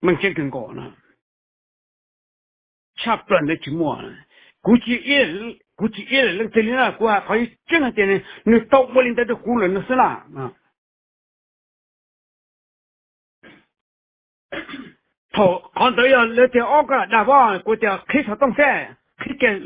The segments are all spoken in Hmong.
Meej tseeb kawg nkaus na. Tshaj plaws ntawd tsis muaj. Kuv tsis, kuv tsis iab lawm leej twg li na, kuv hais qhov tseeb hais tias nws tau ua li ntawd rau kuv lawm no xwb na. Thaum qhov ntawd yog lawv tias ob koj lam dag pob, kuv tias qhib xov tooj seb, qhib kiag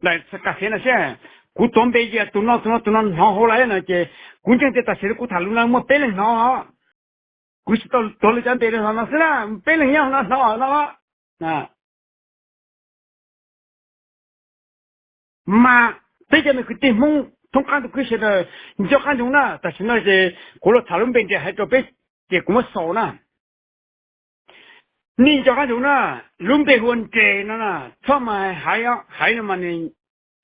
daim kas fej no seb, kuv tuav npe cia tus no tus no tus no hnov hauv lawm no ces kuv ntseeg tias tam sim no kuv tham lus no muaj peb leeg hnov. Kuv tsis tau tuav lawv cov npe no xwb na, peb leeg nyob no hnov no. Mas peb cov me kwv tij Hmoob thoob qab ntuj khwb sawv daws nco qab ntsoov na, tam sim no ces kuv los tham lub npe Nres hais rau peb ces kuv muab xaus na. Nej nco qab ntsoov na, lub npe hu ua Nres no na, txhob mas hais, hais no mas nws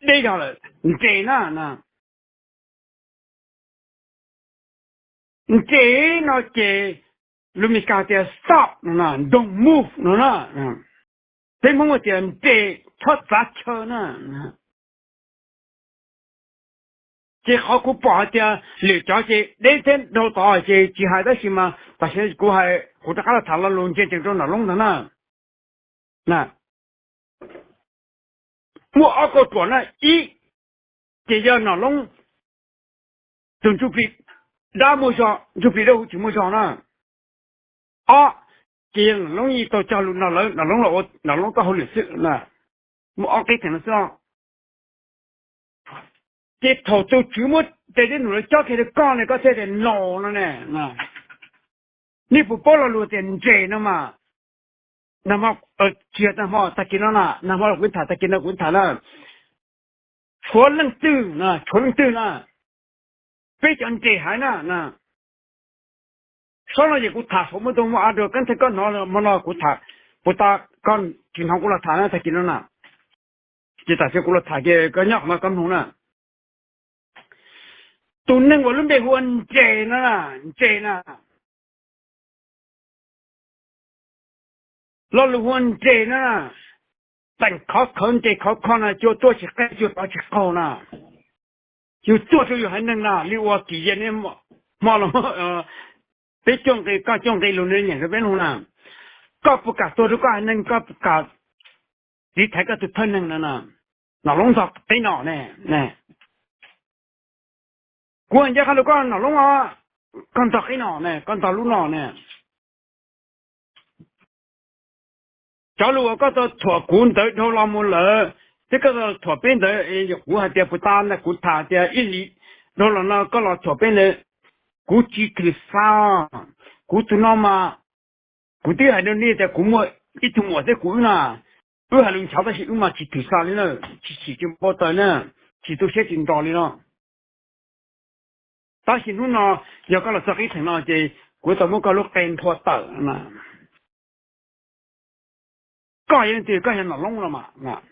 deb zog lawm, Nres na. Nres no ces lus Meskas tias stop no, don't move no na. Peb Hmoob tias Nres txhob txav chaw na. Ces qhov kuv pom hais tias lwm cov ces deb thiab dhau tod ces tsis hais tab sis mas tam sim no kuv hais kuv rov qab los tham lo lus ntseeg tseem rau Nom Loob ntag na. Muaj ob kauj ruam na, ib ces yog Nom Loob tus ntsuj plig dab muaj zog, ntsuj plig dawb huv tsis muaj zog na. Ob ces yog Nom Loob yeej tau cog lus no lawm, Nom Loob los ua Nom Loob txoj hauj lwm xwb na. Muaj ob qib theem no xwb. Ces thaum tus tswv muab tes dej num lawv cob kiag rau koj ne koj thiaj tias no no ne. Nej puas paub lo lus tias Nres no mas, nag hmo, tsis yog nag hmo, tag kis no na, nag hmo los kuv tham, tag kis no kuv tham na. Tshuav leej twg, tshuav leej twg na, peb cov Nres hais na. Sab no ces kuv tham saum muaj ntoo muaj av rau kab thawj koj hnov hmo no kuv tham, puas tas koj tsis hnov kuv los tham na tag kis no na. Ces tam sim kuv los tham ces koj nyob qhov no koj mloog na. Tus neeg uas lub npe hu ua Nres no, Nres na, lo lus hu ua Nres na, teem khov khawv Nres khov kho na, cua tuaj tsis qeeb cua tov tsis qaug na. Yus tuaj rau yus haiv neeg na, li ua Kim Yej hmo los peb cuaj nqe, koj cuaj nqe lus nws nyeem rau peb mloog na. Koj puas kam tuag rau koj haiv neeg, koj puas kam tiv thaiv koj tus thawj neeg no na? Nom Loob ntog qib no ne. Kuv hais ncaj qha rau koj Nom Loob os, koj ntog qib no ne, koj ntog lub no ne. Cov lus uas koj tau thuam kuv ntawd dhau los mus lawm, thiab koj tau thuam peb ntawd, kuv hais tias puas tas ntag, kuv tham tias ib hlis dhau los no koj los thuam peb ntawd, kuv tsis thwm xa. Kuv tus no mas kuv twb hais rau nej tias kuv muaj ib tug muam thiab kuv wb na, wb hais lus nchav tab sis wb mas tsis thwm xa li na, tsis chim tsis npau taws na, tsis tu siab tsis nto li no. Tab sis hnub no yog koj los txog qib theem no ces kuv tau muab koj lub qe nthua tawm na. Koj yog leej twg? Koj yog Nom Loob los mas.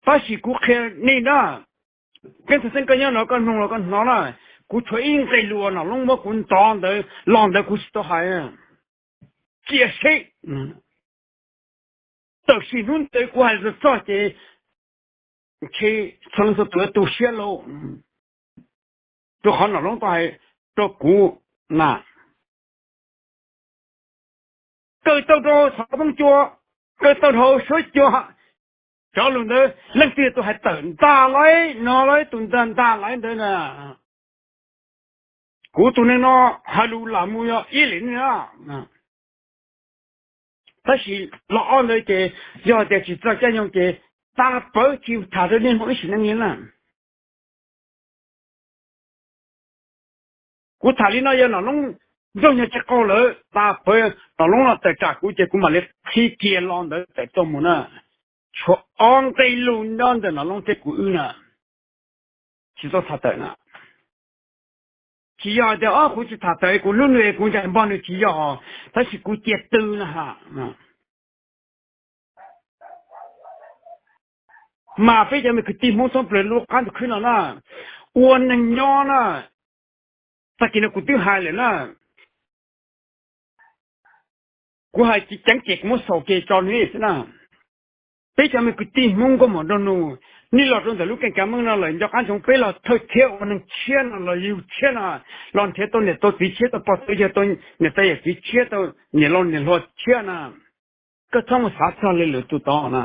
Tab sis kuv qhia nej na, keeb txhua xeeb koj nyob no koj mloog los koj hnov na, kuv tshuav ib nqe lus uas Nom Loob muab kuv ntov ntawd los ntawd kuv tsis tau hais. Cia seb. Tab sis hnub ntawd kuv hais txog ces ntshe txhua leej txhua tus tu siab lauj, rau qhov Nom Loob tau hais rau kuv na. Kaw tau rau xov tooj cua, kaw tau rau suab cua, cov lus ntawd leej twg tus hais tawm ntag lauj, no lauj, tus ntag ntag lauj ntawd na. Kuv tus neeg no hais lus lam mus yog ib lim ne. Tab sis los ob ntawd ces yog tias tsis txog caij nyoog ces tas pawv tsis tham rau niaj hnub ib sim neej li na. Kuv tham li no yog Nom Loob ntsoog nyog tsis qaug lawm, tas pawv Nom Loob no tawm tsam kuv ces kuv mam li qhib kiag lo ntawd tawm tuaj mus na. Tshuav ob nqe lus nyob ntawm Nom Loob thiab kuv wb na, tsis tau tham tawm na. Tsis yog tias ob kuv tsis tham tawm kuv hlub nws kuv ncaim npog nws, tsis yog, tab sis kuv cia tw na ha. Mas peb cov me kwv tij Hmoob thoob plaws lub qab ntuj khwb no na, ua neeg nyob na, tag kis no kuv twb hais lawm na, kuv hais ceev ces kuv muab xaus ces tso nws xwb na. Peb cov me kwv tij Hmoob nkauj muam nraug nus, Nej los rau ntawm lub keeb kav meej no lawm nco qab ntsoov peb los thawj thiab ua neeg tshiab no los yug tshiab no, los nrhiav tau niam tau txiv tshiab tau pog tau yawg tau niam tais yawm txiv tshiab tau niam laus niam hluas tshiab no, koj txhob mus xav txog li lwm tus tod na.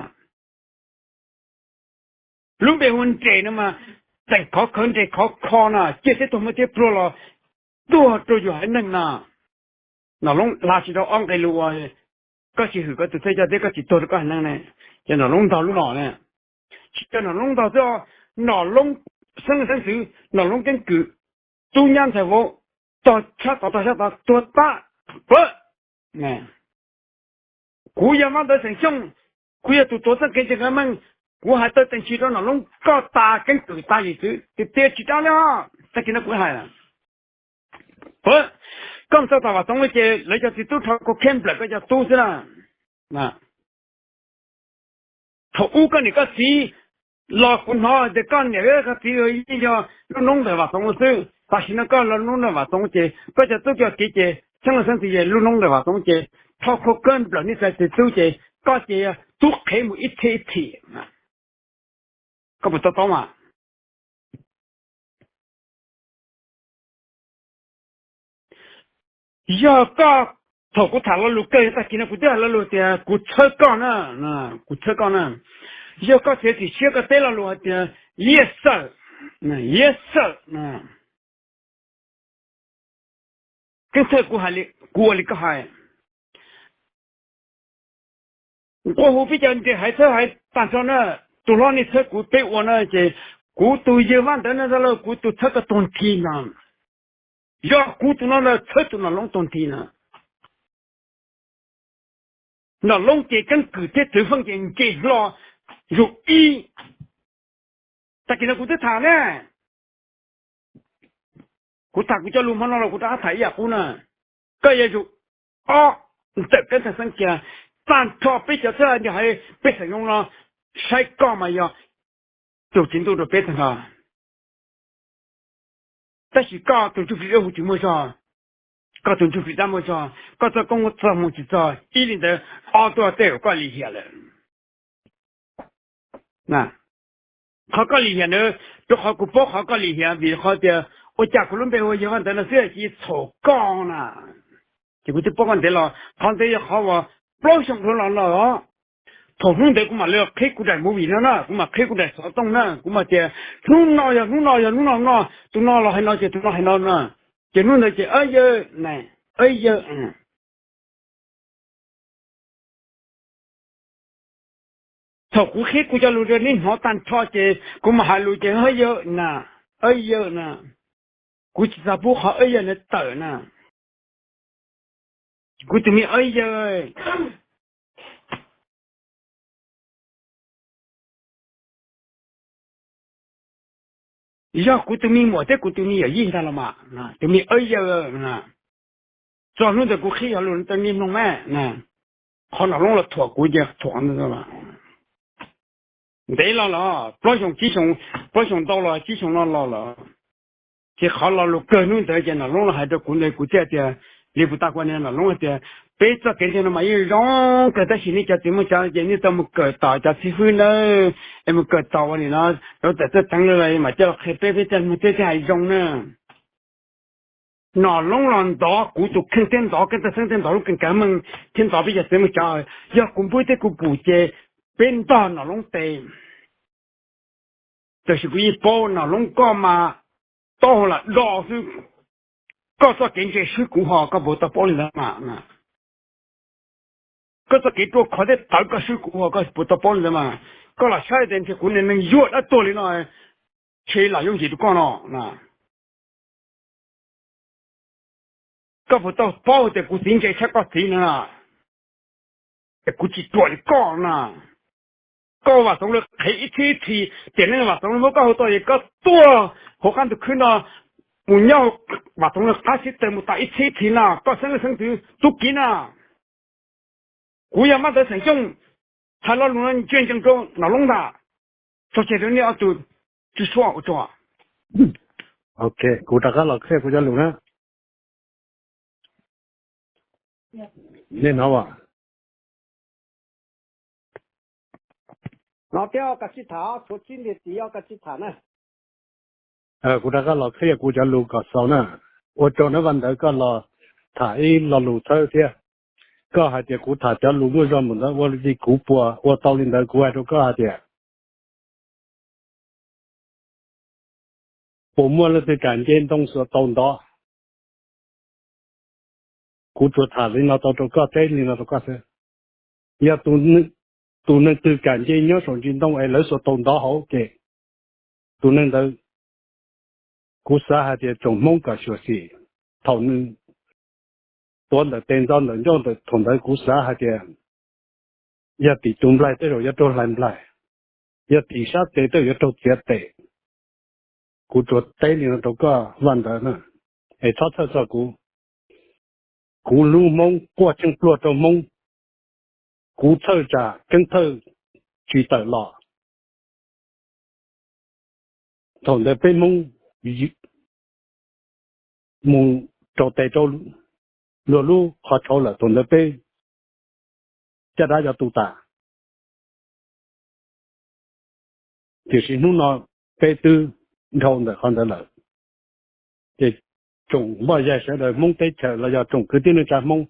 Lub npe hu nres no mas tseem khov khov nres khov kho no, ciaj thiab tuag muaj thiab pluag los tuag rau yus haiv neeg no. Nom Loob hla tsis tau ob nqe lus uas koj tsis hwm koj tus thawj coj thiab koj tsis tuag rau koj haiv neeg ne, ces Nom Loob ntog lub no ne. Tsis yog Nom Loob ntog xwb, Nom Loob xeeb leej xeeb ntxwv, Nom Loob keeb kwm, tub nyab ntxhais vauv, tog sab tod tog sab tod tuag tag. Kuv yog Vaj Ntawv Xeem Xyooj, kuv yog tus tuav txoj kev ntseeg meej, kuv hais tawm teem tsis rau Nom Loob koj tas keeb kwm tas yim txwv tiag tiag tsis dab li os. Tag kis no kuv hais, koj mus txog tom Vam Xoov ces lawv cov txiv tub rho kho kheb nplawm koj cov tub xwb na. Thaum ub koj niam koj txiv los kuv hnov tias koj niam koj txiv yeej yog lub noob ntawm Vam Xoov xwb, tam sim no koj los lub noob ntawm Vam Xoov ces koj cov tub cov kiv ces xeeb leej xeeb ntxwv yog lub noob ntawm Vam Xoov ces rho kho kheb nplawm nej cov txiv tub ces koj ces tub qhev mus ib txhiab ib txhis. Koj puas to taub mas? Yog koj, thaum kuv tham lo lus kawg tag kis no kuv twb hais lo lus tias kuv txhawb koj na, kuv txhawb koj na. Yog koj txiav txim siab koj teb lo lus hais tias yes sir, yes sir, keeb thawj kuv ua li koj hais. Nqua hu peb cov nres haiv txhawb haiv tag nrho na, tus hlob nej txhawb kuv peb ua na ces kuv tus yawg Vaj Ntawv no los kuv tus txhawb koj tuag nthi no. Yog kuv tus no ntag txhawb tus Nom Loob tuag nthi no. Nom Loob ces keeb kwm thiab txwv feej ces nce hlo yus ib. Tag kis no kuv twb tham ne, kuv tham kuv cov lus hmo no los kuv rov qab tham ib yam qub na. Koj yog yus ob ntawm keeb thawj xeeb kiag, tag nrho peb cov txhawb nres haiv peb xeem Hmoob no saib koj mas yog tus txiv ntuj rau peb tag nrho. Tab sis koj tus ntsuj plig dawb huv tsis muaj zog, koj tus ntsuj plig dab muaj zog, koj txoj koob txoj hmoo tsis txog, ib li ntawd ob tug tej zaum koj lim hiam lawm. Qhov koj lim hiam ntawd rau qhov kuv paub qhov koj lim hiam vim qhov tias ua cas kuv lub npe hu yog Vaj Ntawv no xwb ces txhaum koj na. Ces kuv twb paub koj ntev los qhov ntawd yog qhov uas plaub xyoo dhau los no. Thaum hnub ntawd kuv mam li qhib kuv daim movie no na, kuv mam qhib kuv daim xov tooj na, kuv mam tias hnub no yog hnub no yog hnub no no, tus no los hais no ces tus no hais no na. Ces hnub ntawd ces ab yawg, ab yawg, thaum kuv qhib kuv cov lus rau nej hnov tag nrho ces kuv mam hais lus ces ab yawg na, ab yawg na, kuv tsis xav pub qhov ab yawg ntawd tawm na. Kuv tus me ab yawg, yog kuv tus me muam thiab kuv tus me yawm yij ntag los mas, tus me ab yawg, txog hnub ntawd kuv qhib cov lus rau nej mloog na, qhov Nom Loob los thuam kuv ces thuam ntev los los, plaub xyoo tsib xyoo, plaub xyoo ntau los tsib xyoo no los lawm. Ces qhov lo lus kawg hnub ntawd ces Nom Loob los hais rau kuv ntawd kuv thiaj tias, li puas tas kuv niag Nom Loob hais tias, peb txoj kev ntseeg no mas yeej zoo kawg tab sis nej cov txiv muaj cov ces nej tau mus kawm tom cov xib fwb nawb, es mus kawm tom ua nim no rau tawm txawj teev lawm mam coj los qhia peb, peb thiaj mloog thiab thiaj hais zoo na. Nom Loob los ntov kuv tus kheej thiab ntov keeb thawj xeeb thiab ntov lub keeb kav meej thiab ntov peb cov txiv muaj cov, yog kuv npwb thiab kuv pum ces peb ntog Nom Loob tes. Tab sis kuv yeej paub Nom Loob koj mas taub hau lam do xwb, koj txoj kev ntse swb kuv ho koj puas tau paub li ntawd mas? Koj txoj kev ruaj khov thiab tawv koj swb kuv ho koj puas tau paub li ntawd mas? Koj los saib tias ntshe kuv niag neeg yuag dab tuag li no, ntshe los yooj yim rau koj no na. Koj puas tau paub tias kuv txiv ntse tshaj koj txiv no na? Es kuv tsis ruam li koj na. Koj Vam Xoov lawv qhev ib txhiab ib txhis, tiam neej Vam Xoov lawv muab koj hu tau es koj tuaj hauv qab ntug khwb no mus nyob Vam Xoov lawv qab xib tawg mus tas ib txhiab ib txhis na, koj xeeb leej xeeb ntxwv tub kiv na. Kuv yog Mab Ntawv Xeem Xyooj, hais lo lus no ntsia ntsees rau Nom Loob ntag. Txog tseg rau nej ob tug tsis suab ua tsaug. Ok, kuv rov qab los qhia kuv cov lus na. Nej hnov as? No thiab, koj sib tham, tshuav tsib ntiag tiv, koj sib tham na. Kuv rov qab los qhia kuv cov lus kom xaus na. Ua tsaug nawb Vaj Ntawd, koj los tham ib lo lus txhawb thiab. Koj hais tias kuv tham cov lus muaj zog mus ntawd, ua li kuv puas ua tau li ntawd? Kuv hais rau koj hais tias, puas muaj leej twg kam nce ntoo xuas tau ntov? Kuv tsuas tham li no tau rau koj, teb li no rau koj xwb. Yog tus neeg twg kam nce nyob saum ntsis ntoo es lawv xuas tau ntov hauv ces tus neeg ntawd, kuv xav hais tias tsoom Hmoob kom xyuam xim thaum nws tuav ntawm tes ntxo ntawm ncauj ntawm thaum ntawd, kuv xav hais tias yog tim tus nplaig tej zaum yuav raug hlais nplaig, yog tim sab tes tej zaum yuav raug txiav tes. Kuv tsuas teb li no rau koj Vaj Ntawd na, es txhob txhawj txog kuv. Kuv hlub Hmoob, quaj tsheej pluag rau Hmoob. Kuv txhawj tsam keeb thawj tsis tawm los. Thaum ntawd peb Hmoob mus rau tes rau luag lub qhov tshauv lawm, thaum ntawd peb caj dab yuav tu tas. Tiam sis hnub no peb twb dhau ntawm qhov ntawd lawm. Ces tsoom npoj yaig sawv daws Hmoob teb chaws los yog tsoom kwv tij neej tsa Hmoob,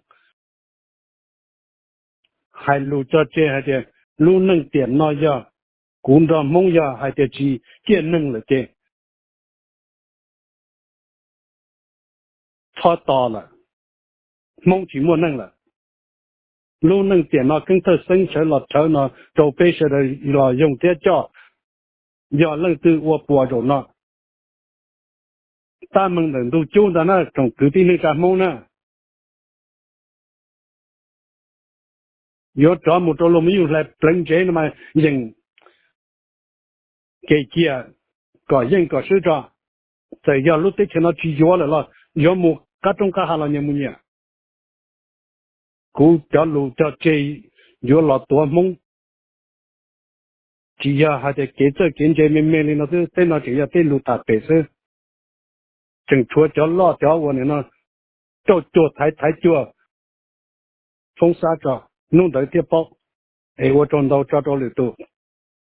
hais lus cog tseg hais tias lub neej tiam no yog kuv nrog Hmoob yog hais tias tsis ciaj neeg lawm ces txhob tos lawm, Hmoob tsis muaj neej lawm. Lub neej tiam no keeb thawj xeeb sawv los rhawv no rau peb sawv daws los yoog thiab coj. Yog leej twg ua puas zaum no, tab meeg ntawm ntu cub ntag na tsoom kwv tij neej tsa Hmoob na. Yuav rov mus rau luag muaj yug hlais pleev ntsev no mas yeem kev cia kom yeej kom swb tso. Txawm yog lub teb chaws no tsis yuav lawm los yuav mus qab roob qab hav los nyias mus nyias. Kuv cov lus cog tseg yuav los tuav Hmoob, tsis yog hais tias kev txawj kev ntse me me li no xwb, tej no tseem yog tej lus tham pem xwb. Tseem tshuav cov loj cov uas nim no rauj cuag thaiv thaiv cuag, foob xab tso, hnub ntawd thiaj paub. Es ua tsaug ntau tso rau lwm tus.